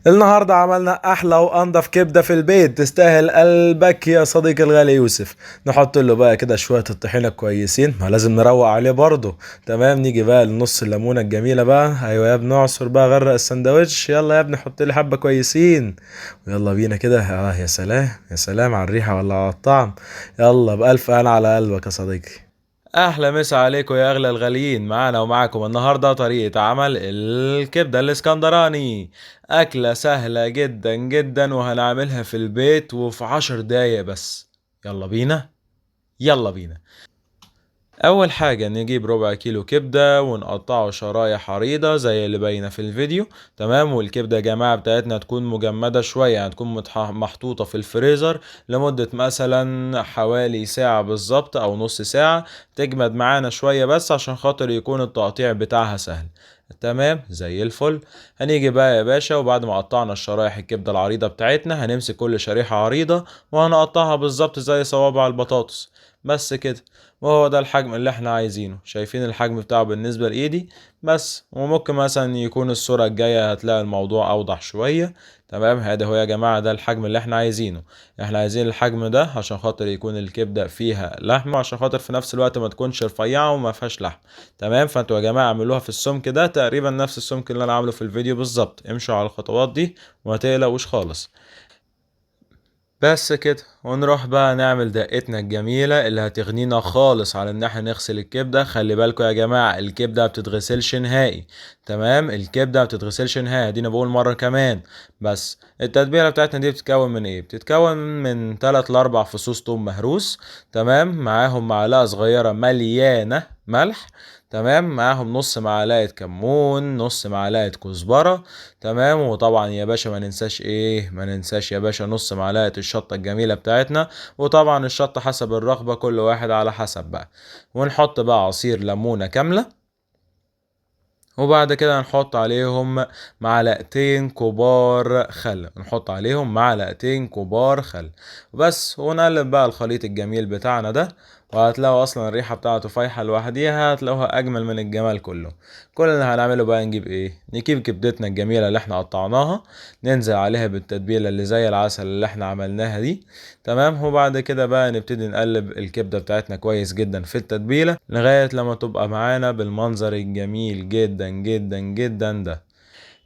النهارده عملنا احلى وانضف كبده في البيت، تستاهل قلبك يا صديقي الغالي يوسف. نحط له بقى كده شوية الطحينه كويسين، ما لازم نروق عليه برضه. تمام، نيجي بقى لنص الليمونه الجميلة بقى. ايوه يا ابني اعصر بقى، غرق السندوتش، يلا يا ابني حط لي حبه كويسين، ويلا بينا كده. يا سلام يا سلام على الريحة ولا على الطعم. يلا بألف هنا على قلبك يا صديقي. احلى مسا عليكم يا اغلى الغاليين، معانا ومعاكم النهارده طريقه عمل الكبده الاسكندراني، اكله سهلة جدا جدا وهنعملها في البيت وفي 10 دقايق بس. يلا بينا يلا بينا. اول حاجة نجيب ربع كيلو كبده ونقطعه شرايح عريضة زي اللي باينة في الفيديو. تمام، والكبده يا جماعة بتاعتنا تكون مجمده شوية، يعني تكون محطوطة في الفريزر لمدة مثلا حوالي ساعة بالظبط او نص ساعة، تجمد معانا شوية بس عشان خاطر يكون التقطيع بتاعها سهل. تمام زي الفل. هنيجي بقى يا باشا، وبعد ما قطعنا الشرايح الكبده العريضة بتاعتنا هنمسك كل شريحة عريضة وهنقطعها بالظبط زي صوابع البطاطس بس كده، وهو ده الحجم اللي احنا عايزينه. شايفين الحجم بتاعه بالنسبة لإيدي بس، وممكن مثلا يكون الصورة الجاية هتلاقي الموضوع أوضح شوية. تمام، هذا هو يا جماعة، ده الحجم اللي احنا عايزينه. احنا عايزين الحجم ده عشان خاطر يكون الكبدة فيها لحمة، عشان خاطر في نفس الوقت ما تكونش رفيعة وما فيهاش لحم. تمام، فانتوا يا جماعة اعملوها في السمك ده، تقريبا نفس السمك اللي انا عامله في الفيديو بالظبط. امشوا على الخطوات دي وما تقلقوش خالص. بس كده، ونروح بقى نعمل دقتنا الجميلة اللي هتغنينا خالص على ان احنا نغسل الكبدة. خلي بالكوا يا جماعة الكبدة ما بتتغسلش نهائي. تمام، الكبدة ما بتتغسلش نهائي، ادينا بقول مرة كمان. بس التتبيلة بتاعتنا دي بتتكون من ايه؟ بتتكون من 3 ل 4 فصوص توم مهروس، تمام، معاهم معلقة صغيرة مليانة ملح، تمام، معاهم نص معلقة كمون، نص معلقة كزبرة، تمام، وطبعا يا باشا ما ننساش ايه، ما ننساش يا باشا نص معلقة الشطة الجميلة بتاعتنا، وطبعا الشطة حسب الرغبة، كل واحد على حسب بقى. ونحط بقى عصير ليمونة كاملة، وبعد كده نحط عليهم معلقتين كبار خل، نحط عليهم معلقتين كبار خل بس، ونقلب بقى الخليط الجميل بتاعنا ده، وهتلاقوا اصلا الريحة بتاعته فايحة لوحديها، هتلاقوها اجمل من الجمال كله. كل اللي هنعمله بقى نجيب ايه، نجيب كبدتنا الجميلة اللي احنا قطعناها، ننزل عليها بالتتبيلة اللي زي العسل اللي احنا عملناها دي. تمام، وبعد كده بقى نبتدي نقلب الكبدة بتاعتنا كويس جدا في التتبيلة لغاية لما تبقى معانا بالمنظر الجميل جدا جدا جدا ده.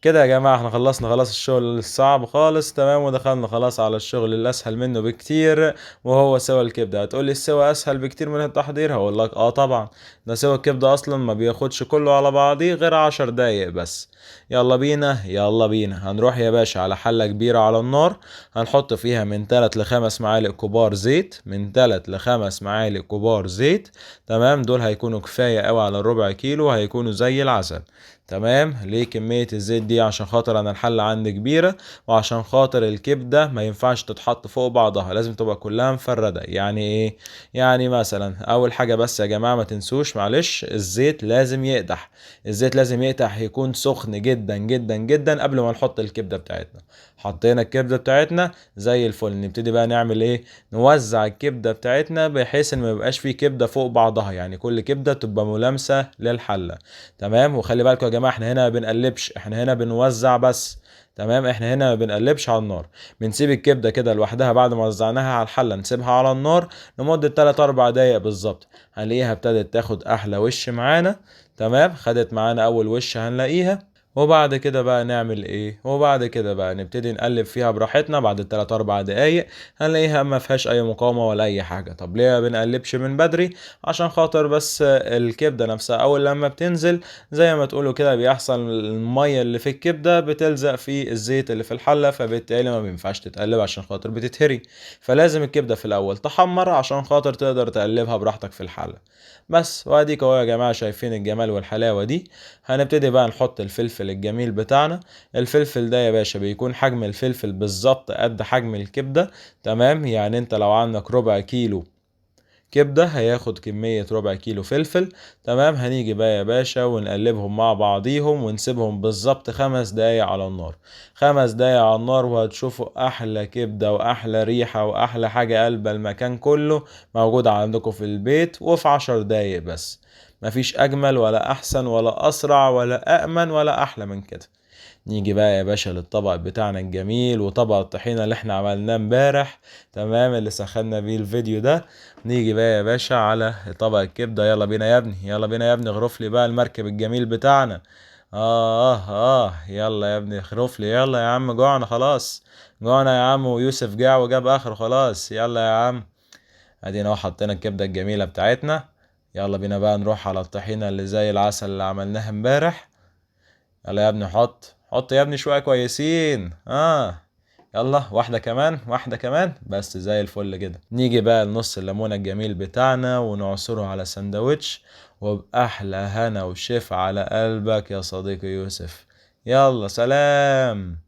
كده يا جماعة احنا خلصنا خلاص الشغل الصعب خالص، تمام، ودخلنا خلاص على الشغل الاسهل منه بكتير، وهو سوى الكبدة. هتقولي السوى اسهل بكتير من التحضير؟ هقول لك طبعا، ده سوى الكبدة اصلا ما بياخدش كله على بعضيه غير 10 دقايق بس. يلا بينا يلا بينا. هنروح يا باشا على حلة كبيرة على النار، هنحط فيها من 3 ل5 معالق كبار زيت، من 3 ل5 معالق كبار زيت. تمام، دول هيكونوا كفاية قوي على الربع كيلو، هيكونوا زي العسل. تمام، ليه كمية الزيت دي؟ عشان خاطر انا الحلة عندي كبيرة، وعشان خاطر الكبدة ما ينفعش تتحط فوق بعضها، لازم تبقى كلها مفردة. يعني ايه؟ يعني مثلا اول حاجة بس يا جماعة ما تنسوش معلش، الزيت لازم يقدح، الزيت لازم يقدح، يكون سخن جدا جدا جدا قبل ما نحط الكبدة بتاعتنا. حطينا الكبدة بتاعتنا زي الفل، نبتدي بقى نعمل ايه؟ نوزع الكبدة بتاعتنا بحيث ان ما يبقاش فيه كبدة فوق بعضها، يعني كل كبدة تبقى ملامسة للحلة. تمام، وخلي بالكم يا جماعة احنا هنا ما بنقلبش، احنا هنا بنوزع بس. تمام، احنا هنا ما بنقلبش على النار، بنسيب الكبدة كده لوحدها بعد ما وزعناها على الحلة، نسيبها على النار لمدة 3-4 دقايق بالظبط، هنلاقيها ابتدت تاخد احلى وش معانا. تمام، خدت معانا اول وش هنلاقيها. وبعد كده بقى نعمل ايه؟ وبعد كده بقى نبتدي نقلب فيها براحتنا. بعد التلات اربع دقايق هنلاقيها ما فيهاش اي مقاومة ولا اي حاجة. طب ليه ما بنقلبش من بدري؟ عشان خاطر بس الكبدة نفسها اول لما بتنزل زي ما تقولوا كده بيحصل المية اللي في الكبدة بتلزق في الزيت اللي في الحلة، فبالتالي ما بينفعش تتقلب عشان خاطر بتتهري، فلازم الكبدة في الاول تحمر عشان خاطر تقدر تقلبها براحتك في الحلة بس. واديك اهو يا جماعة شايفين الجمال والحلاوة دي. هنبتدي بقى نحط الفلفل الجميل بتاعنا. الفلفل ده يا باشا بيكون حجم الفلفل بالظبط قد حجم الكبدة. تمام، يعني انت لو عندك ربع كيلو كبدة هياخد كمية ربع كيلو فلفل. تمام، هنيجي بقى يا باشا ونقلبهم مع بعضيهم ونسيبهم بالظبط 5 دقايق على النار، 5 دقايق على النار، وهتشوفوا احلى كبدة واحلى ريحة واحلى حاجة قلب المكان كله موجودة عندكم في البيت، وفي 10 دقايق بس. مفيش اجمل ولا احسن ولا اسرع ولا امن ولا احلى من كده. نيجي بقى يا باشا للطبق بتاعنا الجميل وطبق الطحينة اللي احنا عملناه امبارح، تمام، اللي سخنا بيه الفيديو ده. نيجي بقى يا باشا على طبق الكبدة. يلا بينا يا ابني، يلا بينا يا ابني، اغرف لي بقى المركب الجميل بتاعنا. يلا يا ابني اغرف لي، يلا يا عم، جوعنا خلاص، جوعنا يا عم، ويوسف جاع وجاب اخره خلاص. يلا يا عم، ادينا اهو حطينا الكبدة الجميلة بتاعتنا. يلا بينا بقى نروح على الطحينة اللي زي العسل اللي عملناها امبارح. يلا يا ابني حط، حط يا ابني شوية كويسين. يلا واحدة كمان، واحدة كمان، بس زي الفل كده. نيجي بقى لنص الليمونة الجميل بتاعنا ونعصره على سندوتش، وبأحلى هنا وشفا على قلبك يا صديقي يوسف. يلا سلام.